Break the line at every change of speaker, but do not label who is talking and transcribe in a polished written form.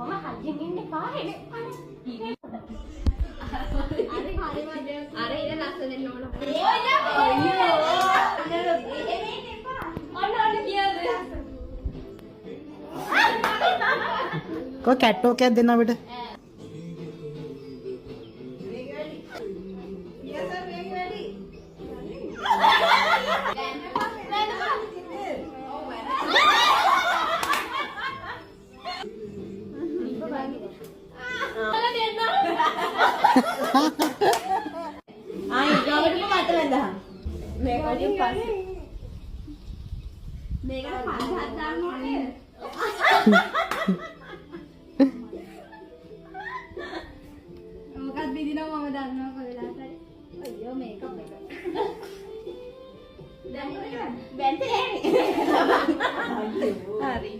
ඔහොම හයියෙන් ඉන්න එපා. එනේ.
අර ඉර ලස්සන දෙන්න ඕන.
ඔන්න ඔන්න කියද.
කො කැට්ටෝක් එකක් දෙන්න අපිට.
ආ ඊගොල්ලෝ මට වැඳහන්. මේක වලින් පස්සේ.
මේකට පන්සල් දාන්න ඕනේ.
මොකක්ද බිඳිනවා මම දන්නවා කොයි වෙලාවට හරි. අයියෝ මේකප් එක.
දැන් බැන්දේ.
හරි.